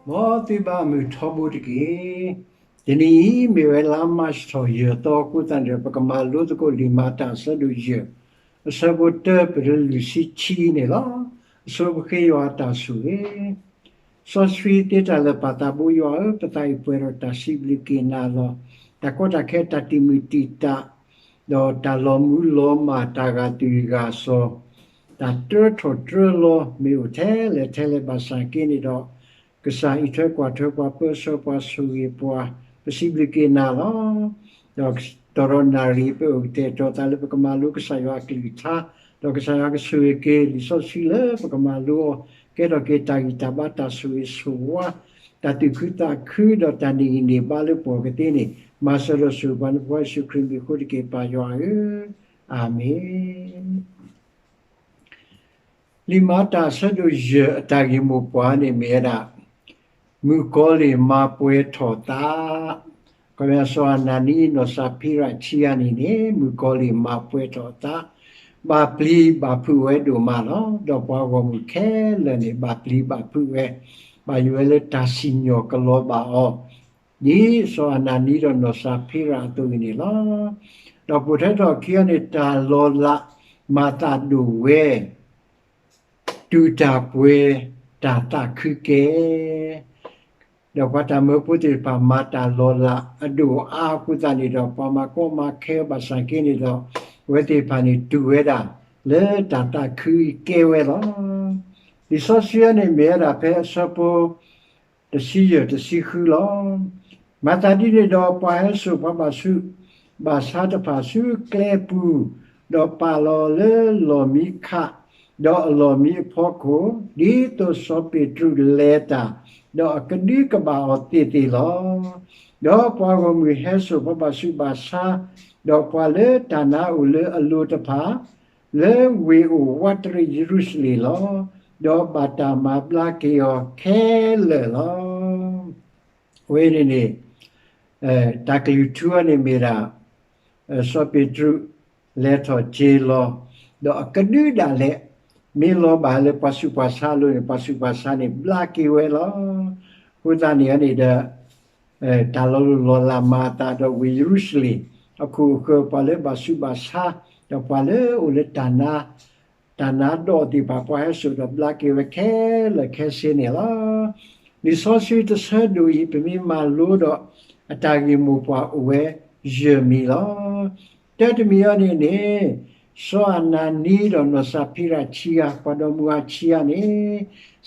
မ်သုဘၣ်မုၢ်ထီဘိတက့ၢ်. တနံၤအံၤမ့ၢ်ဝဲလါမၢ်ၡးထီၣ်ယဲၢ်သီအဃိသတးန့ၣ်ဒီး ပကမၤလိသကိးလံာ်မၤတၢ်အဆၢဒိၣ်ယဲၢ်, အဆၢဖိတၢပတုၤလၢလွံၢ်ဆံခံန့ၣ်လီၤ. အဆိပဃ့ယွၤအတၢ်ဆိၣ်ဂ့ၤ စီဆှံသ့တၢ်လၢာ်ပၢ်သးဘိယွၤဧၢ, ပသးအံၤပှဲၤဒီးတၢ်စံးဘျုးက့ၤနၤလီၤ. တၢ်ကီတၢ်ခဲ တၢ်တံာ်မုၢ်တံာ်တာ် ဒီးတၢ်လီၤမူလီၤမၢ် တၢ်ဂာ်သူၣ်ဂာ်စီၤ, တၢ်တြၢထီၣ်တြၢလီၤ မ့ၢ်အိၣ်ထဲလဲၣ်ထဲလဲၣ်ဘၣ်ဆၣ်က့န့ၣ်ဒီး ကစၢ်အံးထွဲကွၢ်ထွဲပှၤ ပၢဆှၢပှၤ ဆိၣ်ဂ့ၤပှၤ, ပစံးဘျုးက့ၤနၤလီၤ. ဒီးတီၤဒီးနၣ်ရံၣ် ပအိၣ်ကတဲာ်ကတီၤသးလၢပကမၤလိကစၢ်ယွၤအကလုၢ်ကထါ, ဒီးကစၢ်ယွၤကဆိၣ်ဂ့ၤက့ၤလံာ်စီဆှံလၢပကမၤလိအီၤ, ကဲထီၣ်က့ၤတၢ်ဂံၢ်တၢ်ဘါ တၢ်ဆိၣ်ဂ့ၤဆိၣ်ဝါ, တၢ်သူၣ်ခုသးခု ဒီးတၢ်န့ၢ်ဂံၢ်န့ၢ်ဘါလၢပှၤကသ့န့ၣ်, မၤစၢၤဒီးဆိၣ်ဂ့ၤပှၤ နဖိယ့ၣ်ၡူးခရံာ်မံၤအဃိတက့ၢ် ပၢ်ယွၤဧၢ, အၤမ့ၣ်. လံာ်မၤတၢ်အဆၢဒိၣ်ယဲၢ်အတၢ်ဂ့ၢ်မိၢ်ပှၢ်န့ၣ်မ့ၢ်ဝဲဒၣ်, မုၣ်ကီၤလံၢ်မၤပှဲၤထီၣ်သး, ခီပညီ စီၤအနၤနံ နီၢ်စၤဖံရၤခံဂၤန့ၣ်န့ၣ် မုၣ်ကီၤလံၢ်မၤပှဲၤထီၣ်အသး, ဘၣ်ပျံၤဘၣ်ဖုးဝဲဒိၣ်မးလီၤ. ဒီးပှၤဂီၢ်မုၢ်ခဲလၢာ်န့ၣ် ဘၣ်ပျံၤဘၣ်ဖုးဝဲ, ဘၣ်ယိၣ်ဝဲလၢတၢ်စံၣ်ညီၣ်ကလီၤဘၣ်အီၤ ဒ်စီၤအနၤနံဒီးနီၢ်စၤဖံရၤအသိးအံၤန့ၣ်လီၤ. ဒီးပိာ်ထွဲထီၣ်ခံအီၤန့ၣ် တၢ်လီၤလးမၤသးဒိၣ်ဝဲ, တူၢ်တၢ်ပှဲၤတၢ်သးခုကဲ, ဒီးပှၤတၢ်မၢဖိသ့ၣ်တဖၣ်မၤတၢ်လီၤလးအဒိၣ်အါအဃိသတးန့ၣ်ဒီး ပှၤမၤကီမၤခဲဘၣ်ဆၣ်က့န့ၣ်ဒီး အဝဲသ့ၣ်တဖၣ်န့ၣ်တူၢ်ဝဲဒၣ်လၢတၢ်သးခုကဲဝဲလီၤ. လံာ်စီဆှံအံၤန့ၣ်မ့ၢ်ဝဲဒၣ်ဖဲအဆၢဖိ တဆံယဲၢ်တဆံဃုလီၤ. မၤသးဒ်န့ၣ်ဒီး ပှၤဟဲစိာ်ပှၤဘၣ်ဆူးဘၣ်ဆါတဖၣ်ဆူကျဲပူၤ, ဒီးပာ်လီၤလၢလီၢ်မံခး, ဒီးအလီၢ်မံအဖီခိၣ်, ဒ်သိးစီၤပ့းတရူးလဲၤတၢ်, ဒီးအကဒုကဘၣ်အီၤသ့ၣ်သ့ၣ်လီၤ. ဒီးပှၤဂီၢ်မုၢ်ဟဲစိာ်ပှၤဘၣ်ဆူးဘၣ်ဆါ, ဒီးပှၤလၢတၢ်နါအိၣ်လၢအလိၤတဖၣ်, လၢဝ့ၢ်အိၣ်ဝးတရံးယရူၤၡလ့ၣ်လီၤ. ဒီးဘၣ်တၢ်မၤဘျါက့ၤအီၤခဲလၢာ်လီၤ. အဝဲန့ၣ်န့ၣ် တၢ်ကလုၢ်ထူအီၤန့ၣ်မ့ၢ်ဒၣ် စီၤပ့းတရူး လဲၤထီၣ်က့ၤလီၤ, ဒီးအကဒုဒၣ်လဲာ် မ့ၢ်လီၤဘၣ်လၢပှၤဆူးပှၤဆါအလိၤန့ၣ် ပှၤဆူးပှၤဆါန့ၣ် ဘျါက့ၤဝဲလီၤ. အဃိသတးန့ၣ်န့ၣ်ဒီး တၢ်လီၤလိၢ်လီၤလးမၤအသးဒီးဝ့ၢ်ယရူၤၡလ့ၣ် အခိၣ်အဃၢၤ ပှၤလၢဘၣ်ဆူးဘၣ်ဆါ ဒီးပှၤလၢအအိၣ်လၢ တၢ်နါဒီးသ့ၣ်တဖၣ် ပှၤဟဲစိာ်ဒီးဘျါက့ၤဝဲခဲလၢာ်ခဲဆ့န့ၣ်လီၤ. လံာ်စီဆှံတဆၢဒိၣ်အံၤ ပမ့ၢ်မၤလိဒီး အတၢ်ဂ့ၢ်မိၢ်ပှၢ်အိၣ်ဝဲယဲၢ်မံၤလီၤ. တၢတမံၤအံၤန့ၣ်န့ၣ် စီၤအနၤနံဒီးနီၢ်စၤဖံရၤခံဂၤ ပှၤဒီမါဝၤခံဂၤန့ၣ်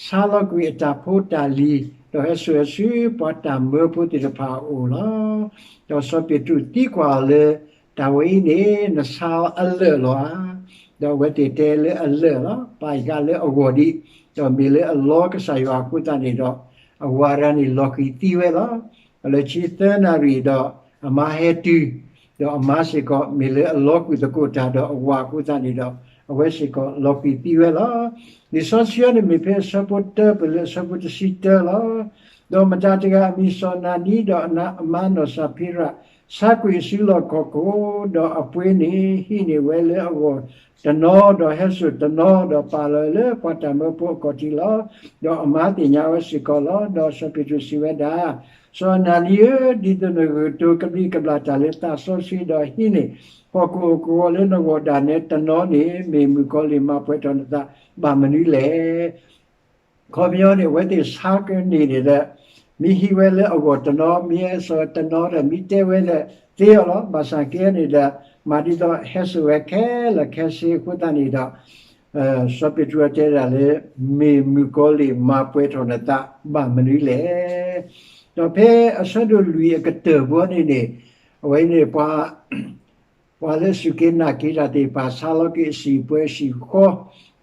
ဆါလီၤကွံာ်အတၢ်ဖိတၢ်လံၤ ဒီးဟဲစိာ်ဝဲဆူပှၤတၢ်မၢဖိသ့ၣ်တဖၣ်အအိၣ်လီၤ. ဒီးစီၤပ့းတရူးသံကွၢ်အီၤလၢ တၢ်ဝဲအံၤန့ၣ် နဆါအီၤအလၢာ်လီၤဧါ. ဒီးအဝဲသ့ၣ်တဲလၢအလၢာ်လီၤ, ပာ်ဃာ်လၢအဂီၢ်ဒံး, ဒီးမ့ၢ်လၢအလီကစၢ်ယွၤအဃိသတးန့ၣ်ဒီး အဝၤတဂၤန့ၣ်လီၤဃံၤသံဝဲလီၤ. လၢခံသၢနၣ်ရံၣ်ဒီး အမါဟဲတုၤ, ဒီးအမါစ့ၢ်ကီး မ့ၢ်လၢအလီၤကွံာ်သကိးတၢ်ဒီးအဝၤအဃိသတးန့ၣ်ဒီး အဝဲစ့ၢ်ကီးလီၤဃံၤသံဝဲလီၤ. လံာ်စီဆှံအံၤန့ၣ်မ့ၢ်ဖဲအဆၢဖိတၢပၢၢ်လၢအဆၢဖိတဆံတၢလီၤ. ဒီးမတၤတဂၤအမံၤစီၤနၤနံဒီးအမါနီၢ်စၤဖံရၤ ဆါကွံာ်အစုလီၢ်ခီၣ်ခိၣ်, ဒီးအပှ့ၤန့ၣ်ဟံးန့ၢ်ဝဲလၢအဂီၢ်တနီၤ, ဒီးဟဲစိာ်တနီၤ, ဒီးပာ်လီၤလၢပှၤတၢ်မၢဖိအခီၣ်ထံးလီၤ. ဒီးအမါသ့ၣ်ညါဝဲစ့ၢ်ကီးလီၤ. ဒီးစီၤပ့းတရူးစံးဝဲဒၣ်, စီၤအနၤနံဧၢ, ဒ်သိးနဂုာ်ကတိၤကဘျံးကဘျၣ်တၢ်လၢသးစီဆှံ, ဒီးဟံးန့ၢ်ဟီၣ်ခိၣ်ဟီၣ်ကဝီၤလၢနဂီၢ်ဒၣ်နဲတနီၤန့ၣ်, မ့ၢ်မုၣ်ကီၤလံၢ်မၤပှဲၤထီၣ်နသးဘၣ်မနုၤလဲၣ်. ခီပညီန့ၣ် အဝဲသ့ၣ်ဆါကန့ၢ်န့ၣ်ဒီး မ့ၢ်ဟံးဝဲလၢအဂီၢ်တနီၤ, မ့ၢ်ဟဲစိာ်ဝဲတနီၤဒီး မ့ၢ်တဲဝဲဒီးသ့အီၤလီၤ. ဘၣ်ဆၣ်က့န့ၣ်ဒီး မၤဒ်သိးဟဲစိာ်ဝဲခဲလၢာ်ခဲဆ့အဃိသတးန့ၣ်ဒီး စီၤပ့းတရူးတဲဒၣ်လၢ မ့ၢ်မုၣ်ကီၤလံၢ်မၤပှဲၤထီၣ်နသးဘၣ်မနုၤလဲၣ်. ဒီးဖဲအဆၢဒိၣ်လွံၢ်အကတၢၢ်ဘီန့ၣ်န့ၣ်, အဝဲန့ၣ်ပှၤ ပှၤလၢအစူၢ်က့ၤနာ်က့ၤတၢ်သ့ၣ်တဖၣ် ဆါလီၤကွံာ်အဟံၣ်ပှဲၤဟံၣ်ဃီ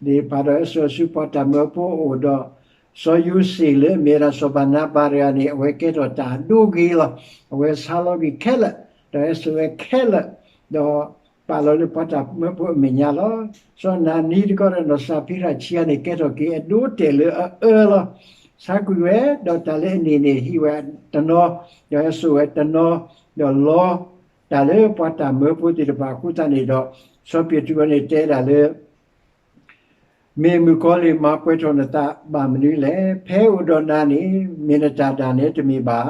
သ့ၣ်တဖၣ်ဒီး ဟဲစိာ်ဆူပှၤတၢ်မၢဖိအအိၣ်ဒီး စီၤယိၤၡ့ၣ်လၢအမ့ၢ်ဝဲဒၣ်စီၤဘၤနါဘၤတဂၤန့ၣ် အဝဲကဲထီၣ်တၢ်အဒိဂ့ၤလီၤ. အဝဲဆါလီၤကွံာ်ခဲလၢာ်, ဒီးဟဲစိာ်ဝဲခဲလၢာ်, ဒီးပာ်လီၤလၢပှၤတၢ်မၢဖိအမဲာ်ညါလီၤ. စီၤအနၤနံတခီဒီးနီၢ်စၤဖံရၤခံဂၤန့ၣ် ကဲထီၣ်က့ၤအဒိတဲာ်လၢအအၢလီၤ. ဆါကွံာ်ဝဲ, ဒီးတၢ်လၢအန့ၢ်န့ၣ် ဟံးဝဲတနီၤ, ဒီးဟဲစိာ်ဝဲတနီၤ, ဒီးလီတၢ်လၢပှၤတၢ်မၢဖိသ့ၣ်တဖၣ်အဃိသတးန့ၣ်ဒီး စီၤပ့းတရူးန့ၣ်တဲဒၣ်လၢ မ့ၢ်မုၣ်ကီၤလံၢ်မၤပှဲၤထီၣ်နသးဘၣ်မနုၤလဲၣ်. ဖဲအိၣ်ဒီးနၤန့ၣ် မ့ၢ်နတၢ်ဒၣ်နဲတမ့ၢ်ဘၣ်ဧါ.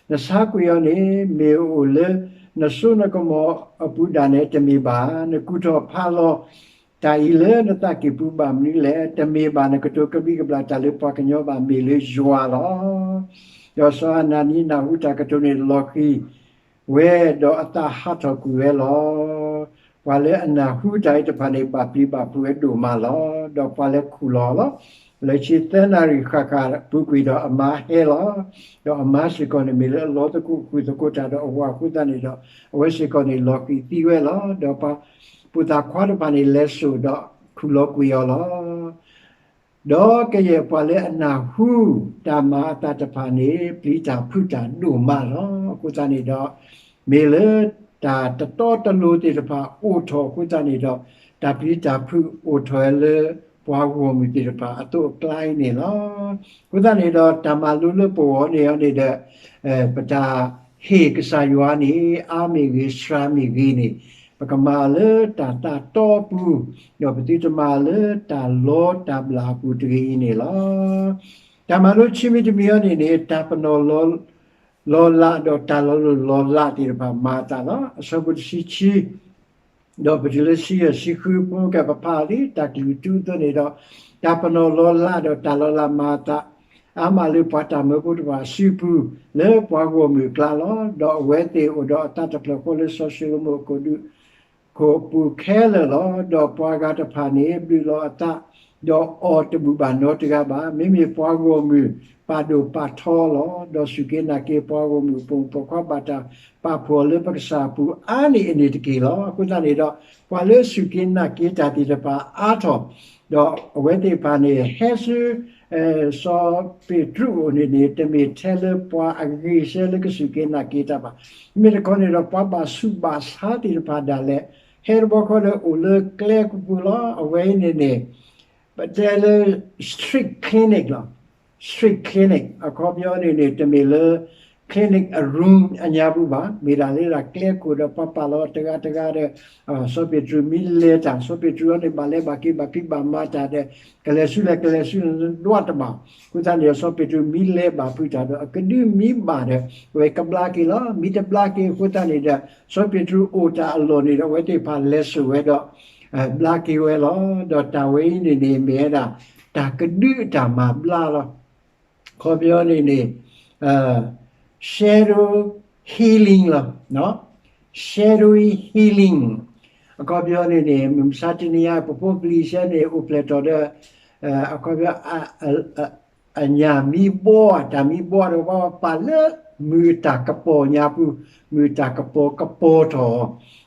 နဆါကွံာ်အီၤန့ၣ် မ့ၢ်အိၣ်လၢနစိနကမီၤအပူၤဒၣ်နဲတမ့ၢ်ဘၣ်ဧါ. နကူၣ်ထီၣ်ဖးလီၤတၢ်အံၤလၢနသးကံၢ်ပူၤဘၣ်မနုၤလဲၣ်. တမ့ၢ်ဘၣ်နကတိၤကဘျံးကဘျၣ်တၢ်လၢပှၤကညီဘၣ်, မ့ၢ်လၢယွၤလီၤ. ဒီးစီၤအနၤနံနၢ်ဟူတၢ်ကတိၤန့ၣ် လီၤဃံၤဝဲ, ဒီးအသးဟးထီၣ်ကွံာ်ဝဲလီၤ. ပှၤလၢအနၢ်ဟူတၢ်အံၤတဖၣ်န့ၣ် ဘၣ်ပျံၤဘၣ်ဖုးဝဲဒိၣ်မးလီၤ. ဒီးပှၤလဲၤခူၣ်လီၤလီၤ. လၢခံသၢနၣ်ရံၣ်ဃၣ်ဃၣ်ပူၤကွံာ်ဒီးအမါဟဲလီၤ. ဒီးအမါစ့ၢ်ကီးန့ၣ်မ့ၢ်လၢအလီသကိးဃုာ်သကိးတၢ်ဒီးအဝၤအဃိသတးန့ၣ်ဒီး အဝဲစ့ၢ်ကီးန့ၣ်လီၤဃံၤသံဝဲလီၤ. ဒီးပှၤပိာ်သၣ်ခွါတဖၣ်န့ၣ် လဲၤစိာ်ဒီးခူၣ်လီၤကွံာ်အီၤလီၤ. ဒီးကယဲၢ်ပှၤလၢအနၢ်ဟူတၢ်မၤအသးတဖၣ်န့ၣ် ပျံၤတၢ်ဖုးတၢ်ဒိၣ်မးလီၤ. အဃိသတးန့ၣ်ဒီး မ့ၢ်လၢတၢ်တတီတလိၤသ့ၣ်တဖၣ်အိၣ်ထီၣ်အဃိသတးန့ၣ်ဒီး တၢ်ပျံၤတၢ်ဖုးအိၣ်ထီၣ်ဝဲလၢပှၤဂီၢ်မုၢ်သ့ၣ်တဖၣ်အသိးအကျါအံၤန့ၣ်လီၤ. အဃိသတးန့ၣ်ဒီး တၢ်မၤလိလၢပဂီၢ်န့ၣ်အီၤန့ၣ်ဒီး ပတၢ်ဟ့ၣ်ကစၢ်ယွၤန့ၣ် အါမ့ၢ်ဂ့ၤ စှၤမ့ၢ်ဂ့ၤန့ၣ် ပကမၤလၢတၢ်သးတီအပူၤ, ဒီးပသုတမၤလၢတၢ်လီတၢ်ဘျၣ်အပူၤတဂ့ၤအံၤန့ၣ်လီၤ. တၢ်မၤလိဆံမံၤတမံၤအံၤန့ၣ်န့ၣ် တၢ်ပနီၣ်လီၤလးဒီးတၢ်လီၤလိၢ်လီၤလးသ့ၣ်တဖၣ်မၤအသးလီၤ. အဆၢဖိတဆံခံ ဒီးပတုၤလၢဆံယဲၢ်ဆံဃု ပကပဖးလံ တၢ်ကလုၢ်တူအသိးန့ၣ်ဒီး တၢ်ပနီၣ်လီၤလးဒီးတၢ်လီၤလးမၤအသး အါမးလၢပှၤတၢ်မၢဖိတဖၣ်အစုပူၤ လၢပှၤဂီၢ်မုၢ်အကျါလီၤ. ဒီးအဝဲသ့ၣ်အိၣ်ဒီးအသးတဖျၢၣ်ဃီလၢစီၤၡလိၤမိၣ်အကိာ်ဒူ ခိၣ်အပူၤခဲလၢာ်လီၤ. ဒီးပှၤဂၤတဖၣ်န့ၣ် ဘျုးလီၤအသး, ဒီးအီၣ်တဘူၣ်ဘၣ်နီတဂၤဘၣ်. မ့မ့ၢ်ပှၤဂီၢ်မုၢ်ပာ်ဒိၣ်ပာ်ထီလီၤ. ဒီးစူၢ်က့ၤနာ်က့ၤပှၤဂီၢ်မုၢ်ပိာ်မုၣ်ပိာ်ခွါဘၣ်တၢ်ပာ်ဖှိၣ်အီၤလၢပကစၢ်အပူၤအါန့ၢ်အန့ၣ်တက့ၢ်လီၤ. အဃိသတးန့ၣ်ဒီး ပှၤလၢအစူၢ်က့ၤနာ်က့ၤတၢ်သ့ၣ်တဖၣ်အါထီၣ်, ဒီးအဝဲသ့ၣ်တဖၣ်န့ၣ် ဟဲဆူ စီၤပ့းတရူးအအိၣ်န့ၣ်န့ၣ် တမ့ၢ်ထဲလၢပှၤအဂ့ၤဆၢလၢကစူၢ်က့ၤနာ်က့ၤတၢ်ဘၣ်. မ့ၢ်တခီန့ၣ်ဒီး ပှၤဘၣ်ဆူးဘၣ်ဆါသ့ၣ်တဖၣ်ဒၣ်လဲာ် ဟဲတဘျီဃီဒီးအိၣ်လၢကျဲကပူၤလီၤ. အဝဲအံၤန့ၣ်န့ၣ် ပတဲလၢ street clinic လီၤ. street clinic အခီပညီန့ၣ်န့ၣ် တမ့ၢ်လၢ clinic အ room အညါပူၤဘၣ်. မ့ၢ်ဒၣ်လၢဒၣ်ကျဲခိၣ်ဒီးပှၤပာ်လီၤတဂၤတဂၤဒီး စီၤပ့းတရူးမ့ၢ်လဲၤတၢ် စီၤပ့းတရူးအံၤန့ၣ် ဘၣ်လဲၤဘၣ်က့ၤဘၣ်ဖံးဘၣ်မၤတၢ်ဒီး ကလဲၤဆူလဲၣ်ကလဲၤဆူလဲၣ်ဒွးတဘၣ်. အဃိသတးန့ၣ်ဒီး စီၤပ့းတရူးမ့ၢ်လဲၤဘၣ်ဖုးတၢ်ဒီး အကဒုမ့ၢ်ဘၣ်ဒီး အဝဲကဘျါက့ၤလီၤ. မ့ၢ်တဘျါက့ၤအဃိသတးန့ၣ်ဒီး စီၤပ့းတရူးအိၣ်တၢ်အလီၢ်န့ၣ်ဒီး အဝဲသ့ၣ်တဖၣ်လဲၤစိာ်ဝဲဒီး ဘျါက့ၤဝဲလီၤ. ဒီးတၢ်ဝဲအံၤန့ၣ်န့ၣ် မ့ၢ်ဝဲဒၣ် တၢ်ကဒုအတၢ်မၤဘျါလီၤ. အခီပညီန့ၣ်န့ၣ် shadow healing လီၤ. shadow healing အခီပညီန့ၣ်န့ၣ် မုၢ်မဆါတနံၤအံၤ ပဖိပလံၤဆဲန့ၣ် အိၣ်ဖျဲၣ်ထီၣ်ဒီး အခီပညီ အညၣ်မံဘှီ တၢ်မံဘှီဒီး ပှၤပာ်လၢမုၢ်တၢ်ကပီၤညါပူၤ, မုၢ်တၢ်ကပီၤကပီၤထီၣ်,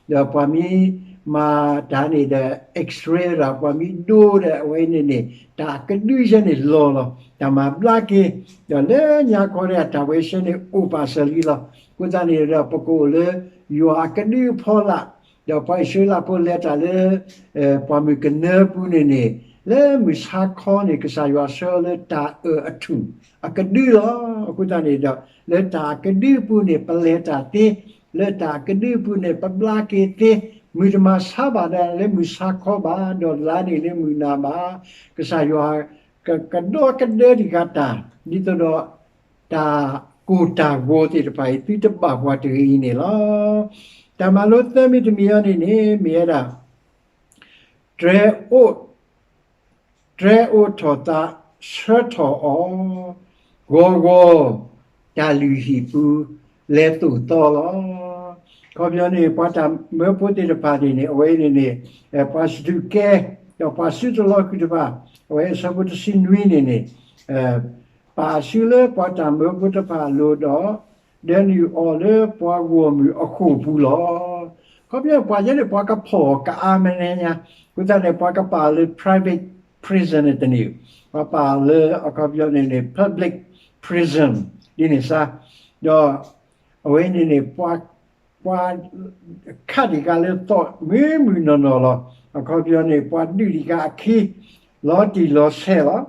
ဒီးပှၤမ့ၢ်မၤတၢ်န့ၣ်ဒီး X-ray ဒီး ပှၤမ့ၢ်ဒိဒီး အဝဲန့ၣ်န့ၣ် တၢ်ကဒုဆဲန့ၣ်လီၤလီၤ. တၢ်မၤဘျါက့ၤ, ဒီးလၢညါခီဒီး တၢ်ဝဲဆဲန့ၣ်အိၣ်ပာ်စၢၤလံလီၤ. အဃိသတးန့ၣ်ဒီး ပကအိၣ်လၢယွၤအကဒုအဖီလာ်, ဒီးပှၤအံၣ်စရ့လးဖိလဲၤတၢ်လၢ ပှၢ်မုၢ်ကနၢပူၤန့ၣ်န့ၣ် လၢမုၢ်ဆါခီန့ၣ် ကစၢ်ယွၤဆှၢလၢတၢ်အၢၣ်အထူၣ်အကဒုလီၤ. အဃိသတးန့ၣ်ဒီး လၢတၢ်အကဒုအပူၤန့ၣ် ပလဲၤတၢ်သ့, လၢတၢ်အကဒုအပူၤန့ၣ် ပဘျါက့ၤသ့, မုၢ်တမၤဆါဘၣ်ဒၣ်လၢမုၢ်ဆါခီဘၣ်, ဒီးလါန့ၣ်လၢမုၢ်နၤဘၣ်, ကစၢ်ယွၤ ကကဒီကဒၢဒံးဃာ်တၢ် ဒ်သိးဒီး တၢ်ကိၢ်တၢ်ဂီၤသ့ၣ်တဖၣ်အံၤ သုတဘၣ်ပှၤတဂ့ၤအံၤန့ၣ်လီၤ. တၢ်မၤလိသၢမံၤတမံၤအံၤန့ၣ်န့ၣ် မ့ၢ်ဝဲဒၣ် တြဲအိၣ် တြဲအိၣ်ထီၣ်သးဆၢထီၣ်အီၤ, ဂီၤဂီၤ တၢ်လုၢ်ဟံၣ်ပူၤ လဲၤသိၣ်သီလီၤ. အခီပညီန့ၣ် ပှၤတၢ်မၢဖိသ့ၣ်တဖၣ်န့ၣ်န့ၣ် အဝဲအံၤန့ၣ်န့ၣ် ပှၤစဒူးကဲ ဒီးပှၤစုတလီၤဃုာ်တဖၣ် အဝဲအဆၢဖိတဆံနွံန့ၣ်န့ၣ် ပာ်အစုလၢပှၤတၢ်မၢဖိတဖၣ်အလိၤဒီး ဒၢနုာ်အီၤလၢပှၤဂီၢ်မုၢ်အဃိာ်ပူၤလီၤ. အခီပညီ ပှၤယဲန့ၣ် ပှၤကဖီၣ်ကအါမးညါ, အဃိသတးန့ၣ် ပှၤကပာ်အီၤလၢ private prison န့ၣ်တန့ၢ်, ပှၤပာ်အီၤလၢ အခီပညီန့ၣ်န့ၣ် public prison ဒ်န့ၣ်စါ, ဒီးအဝဲန့ၣ်န့ၣ် ပှၤ ခးဒံးဃာ်လၢသီၣ်မုာ်မုာ်နီၢ်နီၢ်လီၤ. အခီပညီန့ၣ် ပှၤဒုးဒံးဃာ်အခံ လီၤတံၢ်လီၤဆဲးလီၤ.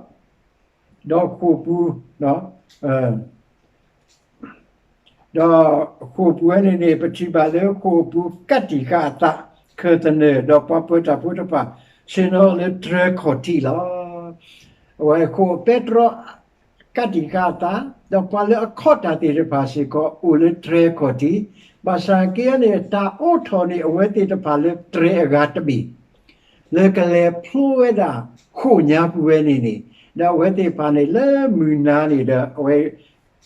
ဒီးဃိာ်ပူၤ ဒီးဃိာ်ပူၤဝဲန့ၣ်န့ၣ် ပထံၣ်ဘၣ်လၢဃိာ်ပူၤကးတံာ်ဃာ်အသး ခၢၣ်သနၢၣ် ဒီးပှၤပၢၤတၢ်ဖိတဖၣ် ဆ့ၣ်နီၤလၢတြဲၤခီၣ်ထံးလီၤ. အဝဲဃိာ်ပဲတြီ ကးတံာ်ဃာ်အသး, ဒီးပှၤလၢအခီၣ်တၢ်သ့ၣ်တဖၣ်စ့ၢ်ကီးအိၣ်လၢတြဲၤခီၣ်ထံး, ဘၣ်ဆၣ်က့အံၤန့ၣ် တၢ်အိးထီၣ်န့ၢ်အဝဲသ့ၣ်တဖၣ်လၢတြဲၤအဂၤတဘ့ၣ် လၢကလဲၤဖျိဝဲဒၣ်ဃိာ်ညါပူၤဝဲန့ၣ်န့ၣ်, ဒီးအဝဲသ့ၣ်တဖၣ်န့ၣ် လၢမုၢ်နၤန့ၣ်ဒီး အဝဲ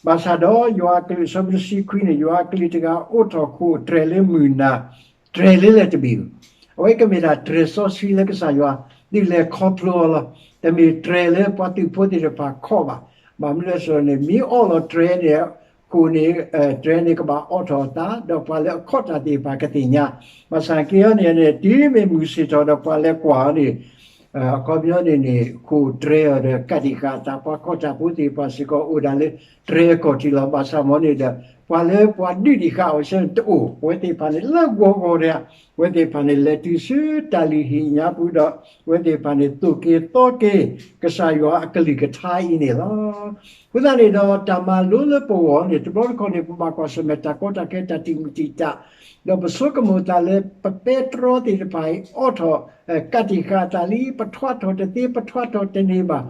ဘၣ်ဆၣ်ဒီးယွၤအကလုၢ်အဆၢဖိတဆံခွံန့ၣ် ယွၤအကလုၢ်တဂၤအိးထီၣ်ဃိာ်တြဲၤလၢမုၢ်နၤ, တြဲၤလၢလဲၣ်တဘ့ၣ်ဧိၤ, အဝဲကမ့ၢ်ဒၣ်တြဲၤစီဆှံလၢကစၢ်ယွၤ ဒုးလဲၤခီဖျိအီၤလီၤ. တမ့ၢ်တြဲၤလၢပှၤသုးဖိသ့ၣ်တဖၣ်ခီၣ်ဘၣ်. ဘၣ်မနုၤလဲၣ်န့ၣ် မ့ၢ်အီၣ်လီၤတြဲၤန့ၣ် ဃိာ်န့ၣ် တြဲၤန့ၣ်ကဘၣ်အိးထီၣ်အသး ဒီးပှၤလၢအခီၣ်တၢ်သ့ၣ်တဖၣ်ကသ့ၣ်ညါ, ဘၣ်ဆၣ်က့အံၤန့ၣ်န့ၣ် တုၤမ့ၢ်မုၢ်ဆ့ၣ်ထီၣ်ဒီးပှၤလဲၤကွၢ်အီၤန့ၣ် အခီပညီန့ၣ်န့ၣ် ဃိာ်တြဲၤအီၤဒီးကးတံာ်ဃာ်အသး ပှၤခီၣ်တၢ်ဖိသ့ၣ်တဖၣ်စ့ၢ်ကီးအိၣ်ဒၣ်လၢတြဲၤခီၣ်ထံးလီၤ. ဘၣ်ဆၣ်မ်န့ၣ်ဒီး ပှၤလၢပှၤဒုးတံာ်ဃာ်အီၤဆၢန့ၣ်တအိၣ်, အဝဲသ့ၣ်တဖၣ်န့ၣ်လၢဂီၤဂီၤတဂၤ, အဝဲသ့ၣ်တဖၣ်န့ၣ်လဲၤတုၤဆူတၢ်လုၢ်ဟံၣ်ညါပူၤဒီး အဝဲသ့ၣ်တဖၣ်န့ၣ်သိၣ်က့ၤသီက့ၤ ကစၢ်ယွၤအကလုၢ်ကထါအံၤန့ၣ်လီၤ. အဃိသတးန့ၣ်ဒီး တၢ်မၤလိလၢပဂီၢ်န့ၣ် တဘျီတခီၣ်န့ၣ် ပဘၣ်ကွၢ်ဆၢၣ်မဲာ်တၢ်ကီတၢ်ခဲတၢ်တံာ်မုၢ်တံာ်တာ်, ဒီးပဆိကမိၣ်သးလၢပပဲတြီသ့ၣ်တဖၣ်အံၤ အိးထီၣ် ကးတံာ်ဃာ်အသးလံ, ပထွါထီၣ်တသ့ ပထွါထီၣ်တန့ၢ်ဘၣ်,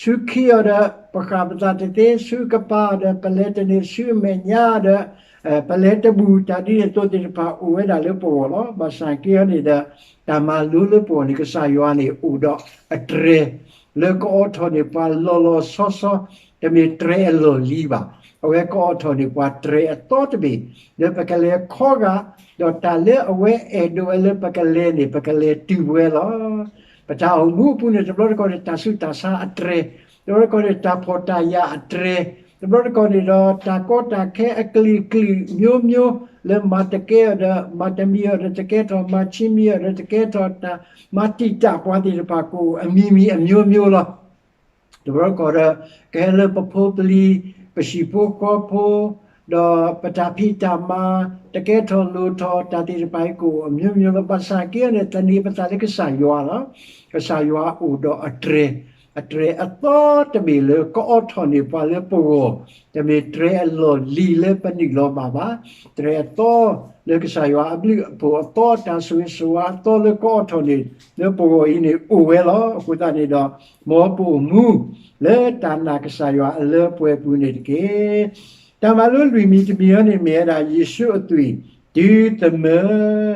ဆူခံအီၤဒီး ပဃၣ်ပသးတသ့, ဆူကပၤအီၤဒီး ပလဲၤတန့ၢ်, ဆူအမဲာ်ညါအီၤဒီး ပလဲၤတဘူၣ်, တၢ်ဒ်န့ၣ်အသိးသ့ၣ်တဖၣ်အိၣ်ဝဲဒၣ်လၢပဂီၢ်လီၤ. ဘၣ်ဆၣ်က့အံၤန့ၣ်ဒီး တၢ်မၤလိလၢပဂီၢ်န့ၣ် ကစၢ်ယွၤန့ၣ်အိၣ်ဒီးအတြဲၤ လၢကအိးထီၣ်န့ၢ်ပှၤလီၤလီၤဆီဆီ, တမ့ၢ်တြဲၤအလီၢ်လံၤဘၣ်. အဝဲကအိးထီၣ်န့ၢ်ပှၤတြဲၤအသီတဘ့ၣ် လၢပကလဲၤခီဂာ်, ဒီးတၢ်လၢအဝဲအဲၣ်ဒိးဝဲလၢပကလဲၤန့ၣ် ပကလဲၤတုၤဝဲလီၤ. ပတၢ်အိၣ်မူအပူၤန့ၣ် တဘျီတခီၣ်န့ၣ် တၢ်ဆူးတၢ်ဆါအတြဲၤ, တဘျီတခီၣ်န့ၣ် တၢ်ဖှီၣ်တၢ်ယာ်အတြဲၤ, တဘျီတခီၣ်န့ၣ်ဒီး တၢ်ကီတၢ်ခဲအကလုာ်ကလုာ်မျိုးမျိုး လၢမၤတကဲအီၤဒီး မၤတမံၤအီၤဒီးတကဲထီၣ်, မၤဆံးမံၤအီၤဒီးတကဲထီၣ်, တၢ်မၤတံာ်တာ်ပှၤသ့ၣ်တဖၣ်ကအိၣ်အမံၤမံၤအမျိုးမျိုးလီၤ. တဘျီတခီၣ်ဒီး ကဟဲလၢပဖိပလံၤ, ပဟံၣ်ဖိဃီဖိ, ဒီးပတၢ်ဖံးတၢ်မၤ တကဲထီၣ်လိၣ်ထီၣ် တၢ်သ့ၣ်တဖၣ်အံၤကအိၣ်အမျိုးမျိုးလီၤ. ဘၣ်ဆၣ်က့အံၤန့ၣ် သန့ၤပသးလၢကစၢ်ယွၤလီၤ. ကစၢ်ယွၤအိၣ်ဒီးအတြဲၤ, အတြဲၤအသီတဘ့ၣ်လၢကအိးထီၣ်န့ၢ်ပှၤလၢပဂီၢ်, တမ့ၢ်တြဲၤအလီၢ်လံၤလၢပနုာ်လီၤဘၣ်ဘၣ်, တြဲၤအသီလၢကစၢ်ယွၤအဘျုးအဖှိၣ်အသီ တၢ်ဆိၣ်ဂ့ၤဆိၣ်ဝါအသီလၢကအိးထီၣ်န့ၢ် လၢပဂီၢ်အံၤန့ၣ်အိၣ်ဝဲလီၤ. အဃိသတးန့ၣ်ဒီး မ်ပအိၣ်မူ လၢတၢ်နာ်ကစၢ်ယွၤအလၢပှဲၤပူၤန့ၣ်တက့ၢ်. တၢ်မၤလိလွံၢ်မံၤတမံၤအံၤန့ၣ် မ့ၢ်ဝဲဒၣ်ယ့ၣ်ၡူးအသွံၣ်, တုၤသမၢ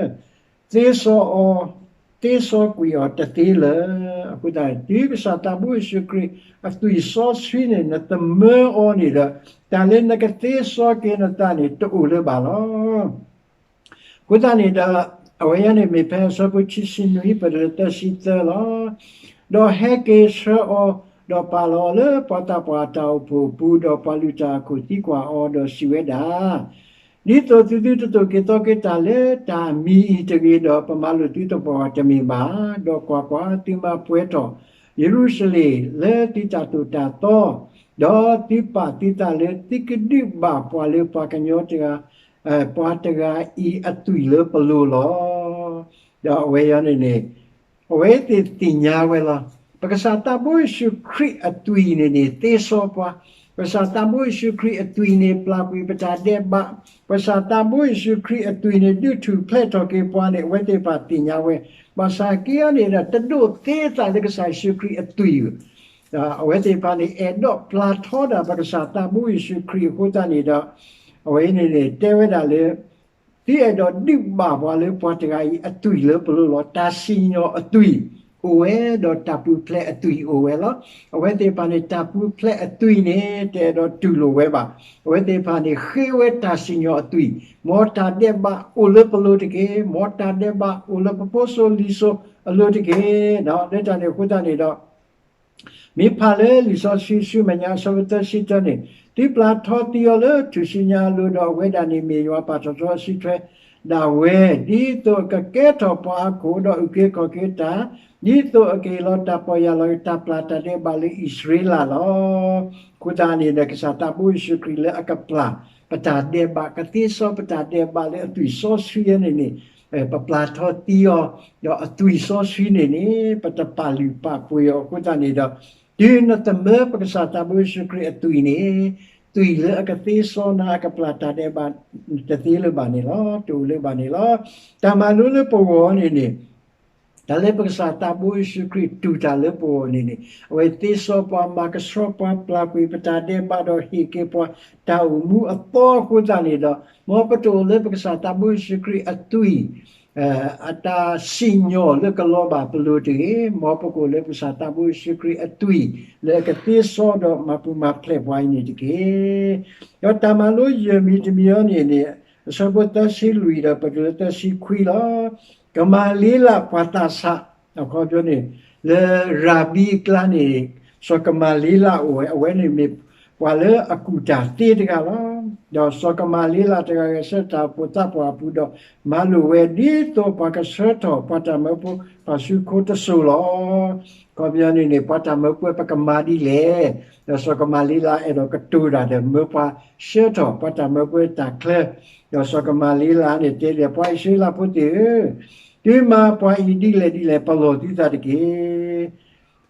သ့စီအီၤ, သ့စီကွံာ်အီၤတသ့လၢၤ. အဃိသတး တုၤကစၢ်သးဘိယ့ၣ်ၡူးခရံာ်အသွံၣ်စီဆှံန့ၣ် နသမၢအီၤန့ၣ်ဒီး တၢ်လၢနကသ့စီက့ၤနသးန့ၣ် တအိၣ်လၢၤဘၣ်လီၤ. အဃိသတးန့ၣ်ဒီး အဝဲအံၤန့ၣ်မ့ၢ်ဖဲအဆၢဖိခံဆံနွံ ပတုၤလၢသၢဆံသၢလီၤ. ဒီးဟဲက့ၤဆှၢအီၤ, ဒီးပာ်လီၤအီၤလၢပှၤသးပှၢ်အတၢ်အိၣ်ဖှိၣ်အပူၤ, ဒီးပှၤလုၢ်တၢ်အခိၣ်သံကွၢ်အီၤ, ဒီးစံးဝဲဒၣ်, ဒ်သိးသုသုတသိၣ်က့ၤသီက့ၤတၢ်လၢတၢ်အမံၤအံၤတဂ့ၤဒီး ပမၤလိာ်သုသပှၢ်ပှၢ်တမ့ၢ်ဘၣ်. ဒီးကွၢ်ကွၢ်, သုမၤပှဲၤထီၣ်ယရူၤၡလ့ၣ်လၢသုတၢ်သိၣ်တၢ်သီ, ဒီးသုပာ်သုသးလၢသုကဒုးဘၣ်ပှၤလၢပှၤကညီတဂၤ ပှၤတဂၤအံၤအသွံၣ်လၢပလိၤလီၤ. ဒီးအဝဲအံၤန့ၣ်န့ၣ် အဝဲသ့ၣ်သ့ၣ်ညါဝဲလီၤ. ပကစၢ်သးဘိယ့ၣ်ၡူးခရံာ်အသွံၣ်န့ၣ်န့ၣ် သ့စီပှၤ, ပကစၢ်သးဘိယ့ၣ်ၡူးခရံာ်အသွံၣ်န့ၣ် ပျၢ်ကွံာ်ပတၢ်ဒဲးဘး, ပကစၢ်သးဘိယ့ၣ်ၡူးခရံာ်အသွံၣ်န့ၣ် ဒုးထူၣ်ဖျဲးထီၣ်က့ၤပှၤန့ၣ် အဝဲသ့ၣ်တဖၣ်သ့ၣ်ညါဝဲ, ဘၣ်ဆၣ်က့အံၤန့ၣ်ဒီး တဒိးသ့အသးလၢကစၢ်ယ့ၣ်ၡူးခရံာ်အသွံၣ်ဧိၤ အဝဲသ့ၣ်တဖၣ်န့ၣ် အဲၣ်ဒိးပျၢ်ထီဒၣ်ပကစၢ်သးဘိယ့ၣ်ၡူးခရံာ်အဃိသတးန့ၣ်ဒီး အဝဲန့ၣ်န့ၣ် တဲဝဲဒၣ်လၢ သုအဲၣ်ဒိးဒုးဘၣ်ပှၤလၢပှၤတဂၤအံၤအသွံၣ်လၢပလိၤလီၤ. တၢ်စံၣ်ညီၣ်အသွံၣ်အိၣ်ဝဲဒီးတၢ်ပူၤဖျဲးအသွံၣ်အိၣ်ဝဲလီၤ. အဝဲသ့ၣ်တဖၣ်န့ၣ် တၢ်ပူၤဖျဲးအသွံၣ်န့ၣ် တအဲၣ်ဒိးတူၢ်လိာ်ဝဲဘၣ်. အဝဲသ့ၣ်တဖၣ်န့ၣ် ဃ့ဝဲတၢ်စံၣ်ညီၣ်အသွံၣ်, မ်တၢ်ဒဲးဘးအိၣ်လၢပလိၤတက့ၢ်, မ်တၢ်ဒဲးဘးအိၣ်လၢပဖိစိၤလံၤစိၤအလိၤတက့ၢ်. လၢတၢ်န့ၣ်အဃိသတးန့ၣ်ဒီး မ့ၢ်ဖးလၢလံာ်စီဆှံဆူမဲာ်ညါအဆၢဖိသၢဆံတၢန့ၣ်, သုပျၢ်ထီသံအီၤလၢထူၣ်စုညါအလိၤဒီး အဝဲဒၣ်န့ၣ်မ့ၢ်ယွၤပာ်ထီၣ်ထီအစုထွဲဒၣ်ဝဲ, ဒ်သိးအကကဲထီၣ်ပှၤဟီၣ်ခိၣ်ဒီးအုၣ်က့ၤခီၣ်က့ၤတၢ်, ဒ်သိးအကဟ့ၣ်လီၤတၢ်ပီၢ်ယၢ်လီၤက့ၤတၢ်ပျၢ်တၢ်ဒဲးဘးလၢအံၣ်စရ့လးလီၤ. အဃိသတးန့ၣ်ဒီး ကစၢ်သးဘိယ့ၣ်ၡူးခရံာ်လၢအကပျၢ်ပတၢ်ဒဲးဘး, ကသ့စီပတၢ်ဒဲးဘးလၢအသွံၣ်စီဆှံန့ၣ်န့ၣ် ပပျၢ်ထီသံအီၤ, ဒီးအသွံၣ်စီဆှံန့ၣ်န့ၣ် ပတပာ်လုၢ်ပာ်ပှ့ၤအီၤအဃိသတးန့ၣ်ဒီး, တုၤနသမၢပကစၢ်သးဘိယ့ၣ်ၡူးခရံာ်အသွံၣ်န့ၣ်, သွံၣ်လၢအကသ့စီနၤအကပျၢ်တၢ်ဒဲးဘး တသ့လၢၤဘၣ်န့ၣ်လီၤ, တအိၣ်လၢၤဘၣ်န့ၣ်လီၤ. တၢ်မၤလိလၢပဂီၢ်န့ၣ်န့ၣ် တၢ်လၢပကစၢ်သးဘိယ့ၣ်ၡူးခရံာ်တူၢ်တၢ်လၢပဂီၢ်န့ၣ်န့ၣ် အဝဲသ့စီပှၤ မၤကဆှီပှၤ ပျၢ်ကွံာ်ပတၢ်ဒဲးဘးဒီးဟ့ၣ်က့ၤပှၤတၢ်အိၣ်မူအသီအဃိသတးန့ၣ်ဒီး မ်ပတအိၣ်လၢပကစၢ်သးဘိယ့ၣ်ၡူးခရံာ်အသွံၣ် အတၢ်စံၣ်ညီၣ်လၢကလီၤဘၣ်ပလိၤတဂ့ၤ, မ်ပကအိၣ်လၢပကစၢ်သးဘိယ့ၣ်ၡူးခရံာ်အသွံၣ် လၢအကသ့စီဒီးမၤပူၤမၤဖျဲးပှၤအံၤန့ၣ်တက့ၢ်. ဒီးတၢ်မၤလိယဲၢ်မံၤတမံၤအံၤန့ၣ်န့ၣ် အဆၢဖိသၢဆံလွံၢ်ဒီးပတုၤလၢသၢဆံခွံလီၤ. ကမၤလ့လးပှၤသးစၢ် အခီပညီန့ၣ် လၢရၤဘံအကျါန့ၣ် စီၤကမၤလ့လးအိၣ်ဝဲ အဝဲန့ၣ်မ့ၢ်ပှၤလၢအကူၣ်တၢ်သ့တဂၤလီၤ. ဒီးစီၤကမၤလ့လးတဂၤဂဲၤဆၢထၢၣ်တၢ်အိၣ်ဖှိၣ်သးပှၢ်အပူၤဒီး မၤလိာ်ဝဲဒ်သိးပှၤကဆှၢထီၣ်ပှၤတၢ်မၢဖိတဖၣ်ဆူခိတစိၤလီၤ. အခီပညီန့ၣ်န့ၣ် ပှၤတၢ်မၢဖိပကမၤဒ်လဲၣ်, ဒီးစီၤကမၤလ့လးအဲၣ်ဒိးကတိၤတၢ်ဒီးမၢပှၤဆှၢထီၣ်ပှၤတၢ်မၢဖိတၢ်ချၢ, ဒီးစီၤကမၤလ့လးန့ၣ်တဲဒ်လဲၣ် ပှၤအံၣ်စရ့လးဖိသ့ၣ်ဧၢ, တုၤမၤပှၤအံၤဒ်လဲၣ်ဒ်လဲၣ် ပလီၢ်သုသးတက့ၢ်.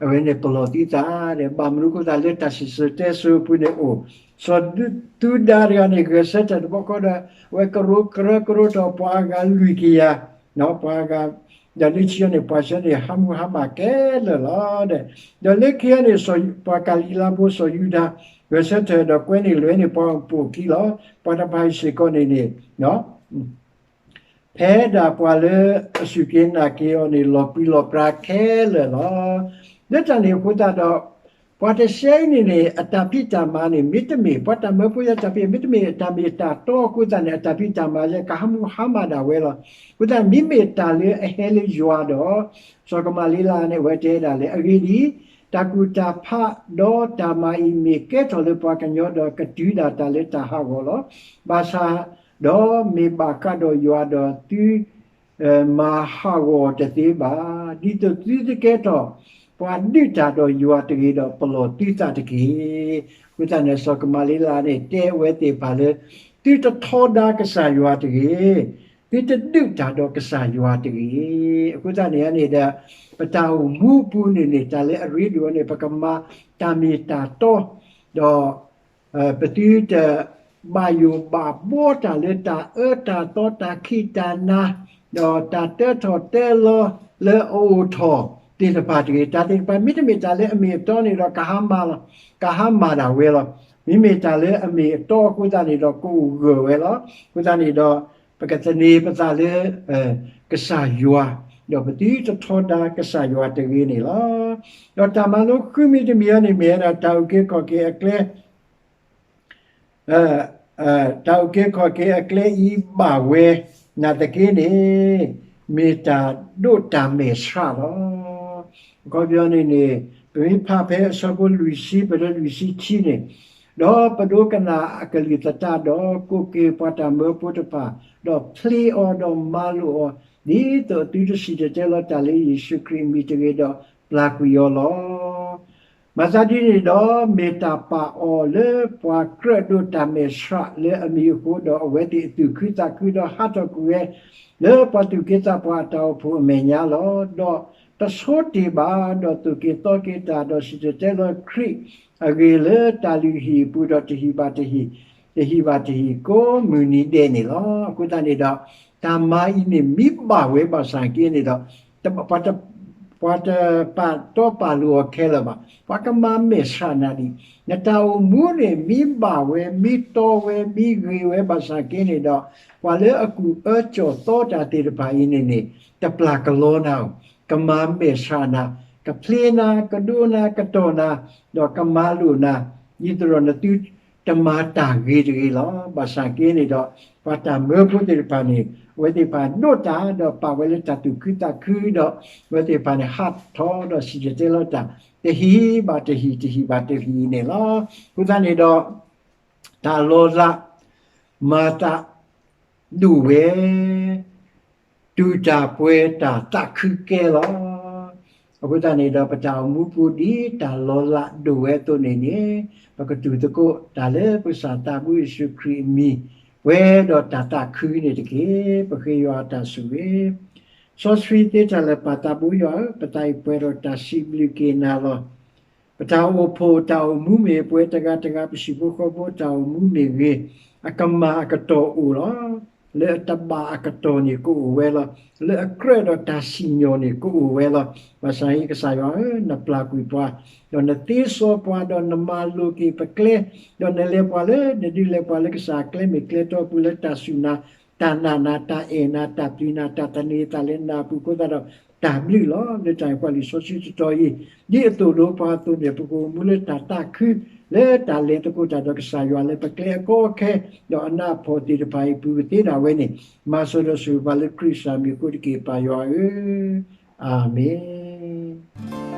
အဝဲန့ၣ်ပလီၢ်သုသးဒီး ဘၣ်မနုၤအဃိသတးလၢတၢ်စံၣ်စိၤတဲစိၤအပူၤန့ၣ်အိၣ်, စီၤသူဒၤတဂၤန့ၣ် ဂဲၤဆၢထၢၣ်တဘျီဃီဒီး အဝဲကရၢကရိထီၣ်ပှၤအဂၤလွံၢ်ကယၤ, ပှၤအဂၤ ဒီးလၢခံန့ၣ် ပှၤဆှၢန့ၣ် ဟးမုၢ်ဟါမၢ်ခဲလၢာ်လီၤ. ဒီးလၢခံန့ၣ် ပှၤကၤလံၤလါဖိစီၤယူဒၤ ဂဲၤဆၢထၢၣ်ဒီးကွဲန့ၢ်လွဲန့ၢ်ပှၤပိာ်ခံလီၤ. ပှၤတဖၣ်အံၤစ့ၢ်ကီးန့ၣ်န့ၣ် ဖဲဒၣ်ပှၤလၢအစူၢ်က့ၤနာ်က့ၤအီၤန့ၣ် လီၤပျံၤလီၤပြါခဲလၢာ်လီၤ. လၢတၢ်န့ၣ်အဃိသတးဒီး ပှၤတဆဲအံၤန့ၣ်န့ၣ် အတၢ်ဖံးတၢ်မၤန့ၣ် မ့တမ့ၢ် ပှၤတၢ်မၢဖိယါတၢ်ဖံး မ့တမ့ၢ်အတၢ်မ့ၢ်တၢ်တီအဃိသတးန့ၣ် အတၢ်ဖံးတၢ်မၤလၢကဟးမုၢ်ဟါမၢ်ဒၣ်ဝဲလီၤ. အဃိသတး မ့မ့ၢ်တၢ်လၢအဟဲလၢယွၤဒီး စီၤကမၤလ့လးန့ၣ် အဝဲတဲဒၣ်လဲၣ် အဂ့ၢ်ဒ်အံၤ, တၢ်ကူၣ်တၢ်ဖးဒီးတၢ်မၤအံၤ မ့ၢ်ကဲထီၣ်လၢပှၤကညီဒီး ကတုၤဒၣ်တၢ်လၢတၢ်ဟးဂီၤလီၤ. ဘၣ်ဆၣ်ဒီးမ့ၢ်ဘၣ်ဃးဒီးယွၤဒီးသု မၤဟးဂီၤတသ့ဘၣ်, ဒ်သိးသုတကဲထီၣ် ပှၤဒုးတၢ်ဒီးယွၤတဂ့ၤဒီး ပလီၢ်သုသးတက့ၢ်. အဃိသတးန့ၣ် စီၤကမၤလ့လးန့ၣ် တဲအဝဲသ့ၣ်တဖၣ်လၢ သုတထီဒါကစၢ်ယွၤတဂ့ၤ, သုတဒုးတၢ်ဒီးကစၢ်ယွၤတဂ့ၤ. အဃိသတးန့ၣ်န့ၣ်ဒီး ပတၢ်အိၣ်မူအပူၤန့ၣ်န့ၣ် တၢ်လၢအရ့ဒိၣ်န့ၣ် ပကမၤတၢ်မ့ၢ်တၢ်တီ, ဒီး ပသုတဘၣ်ယိၣ်ဘၣ်ဘှီတၢ်လၢတၢ်အၢတၢ်သီ တၢ်ခံးတၢ်နၤ, ဒီးတၢ်တၢထီၣ်တၢလီၤလၢအအိၣ်ထီၣ်သ့ၣ်တဖၣ်တဂ့ၤ. တၢ်သ့ၣ်တဖၣ် မ့တမ့ၢ်တၢ်လၢအမ့ၢ်အတီန့ၣ်ဒီး ကဟါမၢ်လီၤ, ကဟါမၢ်ဒၣ်ဝဲလီၤ. မ့မ့ၢ်တၢ်လၢအမ့ၢ်အတီအဃိသတးန့ၣ်ဒီး ကအိၣ်ဂၢၢ်ဝဲလီၤ. အဃိသတးန့ၣ်ဒီး ပကသန့ၤပသးလၢ ကစၢ်ယွၤ, ဒီးပသုတထီဒါကစၢ်ယွၤတဂ့ၤန့ၣ်လီၤ. ဒီးတၢ်မၤလိဃုမံၤတမံၤအံၤန့ၣ် မ့ၢ်ဝဲဒၣ်တၢ်အုၣ်က့ၤခီၣ်က့ၤအကျဲ တၢ်အုၣ်က့ၤခီၣ်က့ၤအကျဲအံၤဘၣ်ဝဲ နာ်သက့န့ၣ် မ့ၢ်တၢ်ဒိးတၢ်မဲာ်ဆှးလီၤ. အခီပညီန့ၣ်န့ၣ် ပမ့ၢ်ဖးဖဲအဆၢဖိလွံၢ်ဆံ ပတုၤလၢလွံၢ်ဆံခံန့ၣ်, ဒီးပဒိကနၣ်အကလုၢ်သတးဒီး ကိးက့ၤပှၤတၢ်မၢဖိတဖၣ်, ဒီးဖျ့အီၤဒီးမၤလိာ်အီၤ, ဒ်သိးအသုတစံၣ်တဲၤတဲလီၤတၢ်လၢယ့ၣ်ၡူးခရံာ်အမံၤတဂ့ၤဒီး ပျၢ်ကွံာ်အီၤလီၤ. မၤသးဒ်န့ၣ်ဒီး မ့ၢ်တၢ်ပာ်အီၤလၢပှၤကြၢးဒိးတၢ်မဲာ်ဆှးလၢအမံၤအဃိဒီး အဝဲသ့ၣ်အသူၣ်ခုသးခုဒီးဟးထီၣ်ကွံာ်ဝဲ လၢပှၤသူၣ်က့သးပှၢ်အတၢ်အိၣ်ဖှိၣ်အမဲာ်ညါလီၤ. ဒီးတဆိတ့ၢ်ဘၣ် ဒီးသိၣ်က့ၤသီက့ၤတၢ် ဒီးစံၣ်တဲၤတဲလီၤခရံာ်အဂ့ၢ်လၢတၢ်လုၢ်ဟံၣ်အပူၤဒီး တဟံၣ်ဘၣ်တဟံၣ်, တဟံၣ်ဘၣ်တဟံၣ် ကိးမုၢ်နံၤဒဲးန့ၣ်လီၤ. အဃိသတးန့ၣ်ဒီး တၢ်မၤအံၤန့ၣ် မ့ၢ်ဘၣ်ဝဲဘၣ်ဆၣ်က့န့ၣ်ဒီး ပှၤတပာ်တီပာ်လိၤအီၤခဲလၢာ်ဘၣ်. ပှၤကမၤမဲာ်ဆှးနၤဒံး, နတၢ်အိၣ်မူန့ၣ် မ့ၢ်ဘၣ်ဝဲ မ့ၢ်တီဝဲ မ့ၢ်ဂ့ၤဝဲဘၣ်ဆၣ်က့န့ၣ်ဒီး ပှၤလၢအကူၣ်အၢကၠီၣ်သီတၢ်သ့ၣ်တဖၣ်အံၤန့ၣ်န့ၣ် တပျၢ်ကလီနၤဧိၤ, ကမၤမဲာ်ဆှးနၤ, ကဖျ့နၤ, ကဒိနၤ, ကတီၢ်နၤ, ဒီးကမၤလိာ်နၤ, ဒ်သိးဒီးနသုတမၤတၢ်ဂ့ၤတဂ့ၤလီၤ. ဘၣ်ဆၣ်က့န့ၣ်ဒီး ပှၤတၢ်မၢဖိသ့ၣ်တဖၣ်န့ၣ် အဝဲသ့ၣ်တဖၣ်ဒိးတၢ်ဒီးပာ်ဝဲလၢတၢ်သူၣ်ခုသးခုဒီး အဝဲသ့ၣ်တဖၣ်န့ၣ် ဟးထီၣ်ဒီးစံၣ်တဲၤတဲလီၤတၢ် တဟံၣ်ဘၣ်တဟံၣ် တဟံၣ်ဘၣ်တဟံၣ်န့ၣ်လီၤ. အဃိသတးန့ၣ်ဒီး တၢ်လီၤလး မၤသးဒိၣ်ဝဲ တူၢ်တၢ်ပှဲၤတၢ်သးခုကဲလီၤ. အဃိသတးန့ၣ်ဒီး ပတၢ်အိၣ်မူပူၤဒ်တၢ်လီၤလးဒိၣ်ဝဲအသိးန့ၣ်န့ၣ် ပကတူၢ်သကိးတၢ်လၢပကစၢ်သးဘိယ့ၣ်ၡူးခရံာ်အမံၤ ပှဲၤဒီးတၢ်သးခုန့ၣ်တက့ၢ်. ပဃ့ယွၤအတၢ်ဆိၣ်ဂ့ၤ စီဆှံသ့တၢ်လၢာ် ပၢ်သးဘိယွၤဧၢ, ပသးအံၤပှဲၤဒီးတၢ်စံးဘျုးက့ၤနၤလီၤ. ပတၢ်အိၣ်ဖှိၣ်တၢ်အိၣ်မူမ့ၢ်ပှဲၤ, တဂၤတဂၤပဟံၣ်ဖိဃီဖိတၢ်အိၣ်မူမ့ၢ်ဂ့ၤ, အကမၣ်အကတီၢ်အိၣ်လီၤ. လၢအတဘၣ်အကတီၢ်န့ၣ်ကအိၣ်ဝဲလီၤ. လၢအကြၢးဒီးတၢ်စံၣ်ညီၣ်န့ၣ်ကအိၣ်ဝဲလီၤ. ဘၣ်ဆၣ်အံၤကစၢ်ယွၤဧၢ, နပျၢ်ကွံာ်ပှၤ, ဒီးနသ့စီပှၤ, ဒီးနမၤလိာ်က့ၤပကျဲ, ဒီးနလဲၤပှၤလၢ နဒုးလဲၤပှၤလၢကစၢ်အကျဲမ့ၢ်ကျဲတီပူၤလၢတၢ်စူၢ်နၤ, တၢ်နာ်နၤ, တၢ်အဲၣ်နၤ, တၢ်ပျံၤနၤ, တၢ်သန့ၤသးလၢနၤအပူၤအဃိသတးဒီး တၢ်ဘျုးလီၤ. လၢတၢ်အံၤပှၤလံာ်စီဆှံတတီၤအံၤ, ဒ်အသိးလိၤပှၤအသိးန့ၣ် ပကအိၣ်မူလၢတၢ်သးခု လၢတၢ်လဲၤသကိးတၢ်ဒီးကစၢ်ယွၤလၢပကျဲအကီအခဲ, ဒီးအနးအဖှီၣ်သ့ၣ်တဖၣ်အံၤပူၤကသ့ဒၣ်ဝဲန့ၣ်, မၤစၢၤဒီးဆိၣ်ဂ့ၤပှၤလၢခရံာ်ကစၢ်မံၤအဃိတက့ၢ် ပၢ်ယွၤဧၢ, အၤမ့ၣ်.